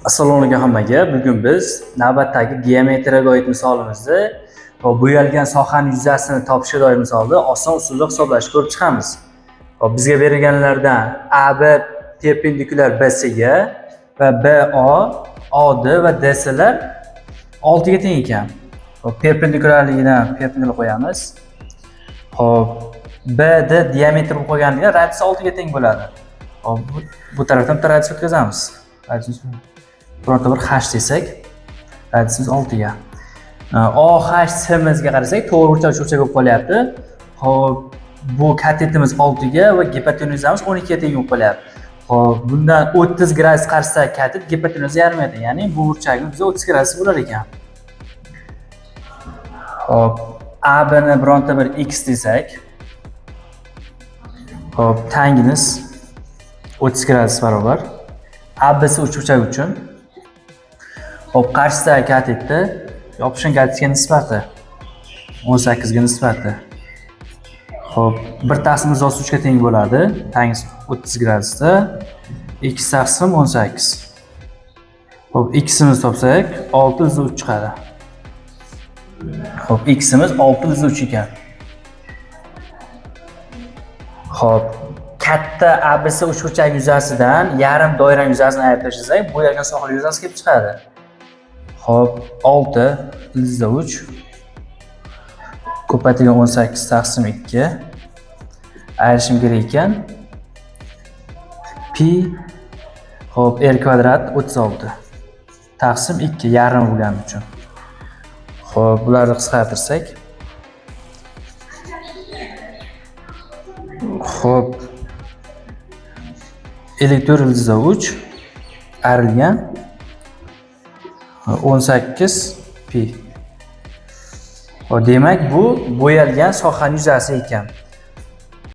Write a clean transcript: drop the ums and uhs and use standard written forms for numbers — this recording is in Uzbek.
Assalomu alaykum hammaga. Bugun biz navbatdagi geometriyaga oid misolimizni va bo'yalgan sohani yuzasini topishga doir misolni oson usulda hisoblashni ko'rib chiqamiz. Va bizga berilganlardan AB perpendikulyar BC ga va BO, AD va DC lar 6 ga teng ekan. Hop, perpendikulyarligidan perpendikulyar qo'yamiz. Hop, BD diametr bo'lib qolganligi radius 6 ga teng bo'ladi. Hop, bu tarafdan bitta radius o'tkazamiz. Radius birorta bir h desak, radiusimiz 6 ga. OH C'mizga qarasak, to'g'ri burchak uchburchak bo'lib qolyapti. Hop, bu katetimiz 6 ga va gipotenuzamiz 12 ga teng bo'lib qolyapti. Hop, bundan 30 gradus qarshisidagi katet gipotenuza yarmiga teng, ya'ni bu burchagimiz bizga 30 gradus bo'lar ekan. Hop, AB ni bironta bir x desak, hop, tangingiz 30 gradus barobar. ABC uchburchak uchun, hop, qarshisidagi katetni yopishgan katetga nisbati 18 ga nisbati. Hop, 1 taqsim 3 ga teng bo'ladi. Tangingiz 30 gradusda x taqsim 18. Hop, x'imizni topsak 6 3 chiqadi. Hop, x'imiz 6 3 ekan. Hop, katta ABC uchburchak yuzasidan yarim doirani yuzasini ayirib tashlasak, bo'yalgan sohani yuzasi kelib chiqadi. Hop, 6 ildizda 3 ko'paytirilgan 18 taqsim 2 ayirishim kerak ekan. Pi, hop, r kvadrat 36 taqsim 2 yarim bo'lgani uchun. Hop, bularni qisqartirsak. Hop, 54 ildizda 3 ayrilgan 18 pi. Hop, demak, bu bo'yalgan sohani yuzasi ekan.